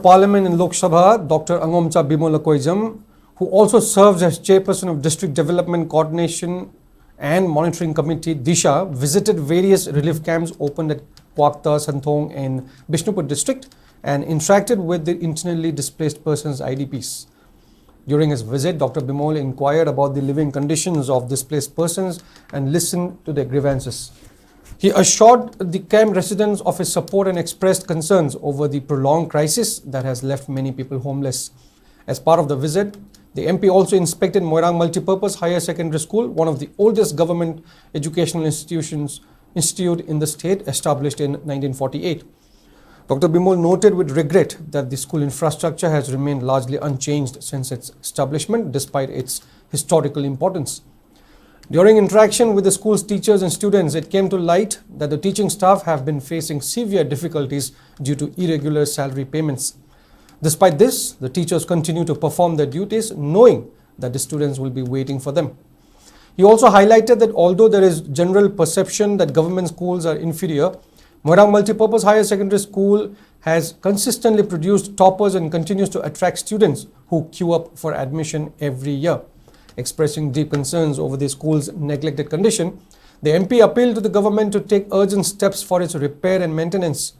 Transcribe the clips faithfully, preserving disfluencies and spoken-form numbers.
Parliament in Lok Sabha, Doctor Angomcha Bimola Koijam, who also serves as chairperson of District Development Coordination and Monitoring Committee, DISHA, visited various relief camps opened at Kwakta, Santhong, and Bishnupur district and interacted with the internally displaced persons, I D Ps. During his visit, Doctor Bimol inquired about the living conditions of displaced persons and listened to their grievances. He assured the camp residents of his support and expressed concerns over the prolonged crisis that has left many people homeless. As part of the visit, the M P also inspected Moirang Multipurpose Higher Secondary School, one of the oldest government educational institutions institute in the state, established in nineteen forty-eight. Doctor Bimol noted with regret that the school infrastructure has remained largely unchanged since its establishment, despite its historical importance. During interaction with the school's teachers and students, it came to light that the teaching staff have been facing severe difficulties due to irregular salary payments. Despite this, the teachers continue to perform their duties, knowing that the students will be waiting for them. He also highlighted that although there is general perception that government schools are inferior, Moirang Multipurpose Higher Secondary School has consistently produced toppers and continues to attract students who queue up for admission every year. Expressing deep concerns over the school's neglected condition, the M P appealed to the government to take urgent steps for its repair and maintenance.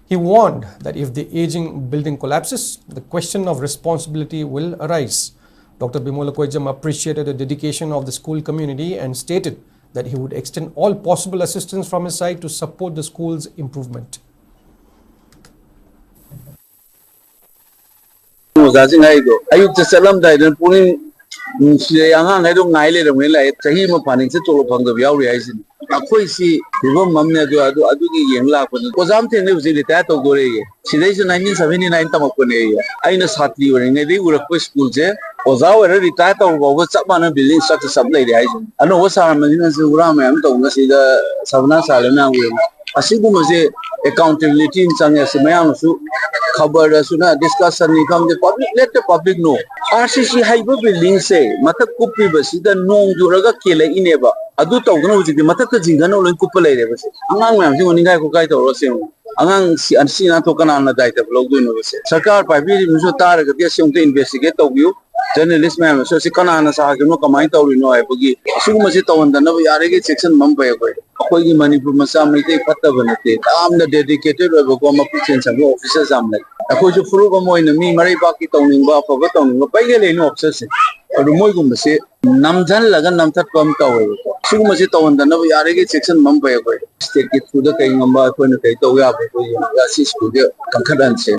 He warned that if the aging building collapses, the question of responsibility will arise. Doctor Bimola Koijam appreciated the dedication of the school community and stated that he would extend all possible assistance from his side to support the school's improvement. ꯑꯣꯖꯥꯁꯤꯡ ꯍꯥꯏꯗꯣ ꯑꯌꯨꯛꯇ ꯆꯠꯂꯝꯗꯥꯏꯗꯅ ꯄꯨꯛꯅꯤꯡ ꯅꯨꯡꯁꯤꯔꯦ꯫ ꯑꯉꯥꯡꯈꯩꯗꯣ ꯉꯥꯏ ꯂꯩꯔꯝꯒꯅꯤ ꯂꯥꯛꯑꯦ꯫ ꯆꯍꯤ ꯑꯃ ꯐꯥꯅꯤꯡꯁꯦ ꯇꯣꯂꯣꯞ ꯐꯪꯗꯕ ꯌꯥꯎꯔꯤ ꯍꯥꯏꯁꯤꯅꯤ꯫ ꯑꯩꯈꯣꯏꯁꯤ ꯐꯤꯕꯝ ꯑꯃꯅꯦ꯫ ꯑꯗꯨ ꯑꯗꯨ ꯑꯗꯨꯒꯤ ꯌꯦꯡ ꯂꯥꯛꯄꯅꯤ꯫ ꯑꯣꯖꯥ ꯑꯃ ꯊꯦꯡꯅꯩ ꯍꯧꯖꯤꯛ ꯔꯤꯇꯥꯌꯔ ꯇꯧꯗꯣꯔꯦꯌꯦ꯫ ꯁꯤꯗꯩꯁꯤ nineteen seventy nine ꯇꯝꯃꯛꯄꯅꯦꯌꯦ꯫ ꯑꯩꯅ ꯁꯥꯇ꯭ꯔꯤ ꯑꯣꯏꯔꯤꯉꯩꯗꯒꯤ ꯎꯔꯛꯄ ꯁ꯭ꯀꯨꯜꯁꯦ ꯑꯣꯖꯥ ꯑꯣꯏꯔ ꯔꯤꯇꯥꯌꯔ ꯇꯧꯕ ꯐꯥꯎꯕ ꯆꯞ ꯃꯥꯟꯅ ꯕꯤꯜꯗꯤꯡ ꯏꯁꯇ꯭ꯔꯛꯆꯔ ꯆꯞ ꯂꯩꯔꯦ ꯍꯥꯏꯁꯤꯅꯤ꯫ ꯑꯅꯧꯕ ꯁꯥꯔꯝꯕꯁꯤꯅꯁꯨ ꯍꯨꯔꯥꯟꯕ ꯃꯌꯥꯝ ꯇꯧꯗꯅ ꯁꯤꯗ ꯁꯕꯅꯥ ꯁꯥꯔꯦ ꯃꯌꯥꯝꯒꯤ꯫ ꯑꯁꯤꯒꯨꯝꯕꯁꯦ ꯑꯦꯀꯥꯎꯟꯇꯦꯕꯤꯂꯤꯇꯤ ꯑꯃ ꯆꯪꯉꯦ꯫ ꯑꯁꯤ ꯃꯌꯥꯝꯅꯁꯨ ꯈꯕꯔꯗꯁꯨꯅ ꯗꯤꯁꯀꯁꯟꯅꯤ ꯈꯪꯗꯦ, ꯄꯕ꯭ꯂꯤꯛ, ꯂꯦꯠ ꯗ ꯄꯕ꯭ꯂꯤꯛ ꯅꯣ꯫ ꯑꯥꯔ ꯁꯤ ꯁꯤ ꯍꯥꯏꯕ ꯕꯤꯜꯗꯤꯡꯁꯦ ꯃꯊꯛ ꯀꯨꯞꯄꯤꯕꯁꯤꯗ ꯅꯣꯡ ꯆꯨꯔꯒ ꯀꯦꯜꯂꯛꯏꯅꯦꯕ꯫ ꯑꯗꯨ ꯇꯧꯗꯅ ꯍꯧꯖꯤꯛꯇꯤ ꯃꯊꯛꯇ ꯖꯤꯡꯒꯅ ꯂꯣꯏ ꯀꯨꯞꯄ ꯂꯩꯔꯦꯕ꯫ ꯁꯦ ꯑꯉꯥꯡ ꯃꯌꯥꯝꯁꯤꯕꯨ ꯅꯤꯡꯈꯥꯏ ꯈꯣꯠꯈꯥꯏ ꯇꯧꯔꯒ ꯁꯦꯝꯃꯨ꯫ ꯑꯉꯥꯡ ꯁꯤ, ꯑꯁꯤ ꯅꯥꯟꯊꯣꯛ ꯀꯅꯥꯅ ꯗꯥꯏꯇꯕ ꯂꯧꯗꯣꯏꯅꯣꯕ? ꯁꯦ ꯁꯔꯀꯥꯔ ꯄꯥꯏꯕꯤꯔꯤꯕꯁꯨ ꯇꯥꯔꯒꯗꯤ ꯑꯁꯤ ꯑꯃꯨꯛꯇ ꯏꯟꯚꯦꯁꯇꯤꯒꯦꯠ ꯇꯧꯕꯤꯌꯨ꯫ ꯖꯔꯅꯦꯂꯤꯁ ꯃꯌꯥꯝꯅꯁꯨ ꯑꯁꯤ ꯀꯅꯥꯅ ꯁꯥꯈꯤꯕꯅꯣ, ꯀꯃꯥꯏꯅ ꯇꯧꯔꯤꯅꯣ ꯍꯥꯏꯕꯒꯤ ꯑꯁꯤꯒꯨꯝꯕꯁꯤ ꯇꯧꯍꯟꯗꯅꯕ ꯌꯥꯔꯤꯈꯩ ꯆꯦꯛꯁꯤꯟꯕ ꯑꯃ ꯐꯩ꯫ ꯑꯩꯈꯣꯏ, ꯑꯩꯈꯣꯏꯒꯤ ꯃꯅꯤꯄꯨꯔ ꯃꯆꯥ ꯃꯩꯇꯩ ꯐꯠꯇꯕ ꯅꯠꯇꯦ, ꯌꯥꯝꯅ ꯗꯦꯗꯤꯀꯦꯇꯦꯠ ꯑꯣꯏꯕꯀꯣ, ꯃꯄꯨꯛꯆꯦꯜ ꯆꯪꯕ ꯑꯣꯐꯤꯁꯔꯁ ꯌꯥꯝ ꯂꯩ꯫ ꯑꯩꯈꯣꯏꯁꯨ ꯐꯨꯔꯨꯞ ꯑꯃ ꯑꯣꯏꯅ ꯃꯤ ꯃꯔꯩꯕꯥꯛꯀꯤ ꯇꯧꯅꯤꯡꯕ, ꯑꯐꯕ ꯇꯧꯅꯤꯡꯕ ꯄꯩꯒꯩ ꯂꯩꯅꯤ ꯑꯣꯐꯤꯁꯔꯁꯤꯡ꯫ ꯑꯗꯨ ꯃꯣꯏꯒꯨꯝꯕꯁꯤ ꯅꯝꯖꯜꯂꯒ ꯅꯝꯊꯠꯄ ꯑꯃ ꯇꯧꯋꯦꯕꯀꯣ꯫ ꯁꯤꯒꯨꯝꯕꯁꯤ ꯇꯧꯍꯟꯗꯅꯕ ꯌꯥꯔꯤꯈꯩ ꯆꯦꯛꯁꯤꯟꯕ ꯑꯃ ꯐꯩ꯫ ꯑꯩꯈꯣꯏ ꯁ꯭ꯇꯦꯠꯀꯤ ꯊ꯭ꯔꯨꯗ ꯀꯩ ꯉꯝꯕ ꯑꯩꯈꯣꯏꯅ ꯀꯩ ꯇꯧ ꯌꯥꯕ ꯑꯩꯈꯣꯏ ꯌꯦꯡꯉꯒ ꯑꯁꯤ ꯁ꯭ꯀꯨꯜꯁꯦ ꯀꯟꯈꯠꯍꯟꯁꯦ꯫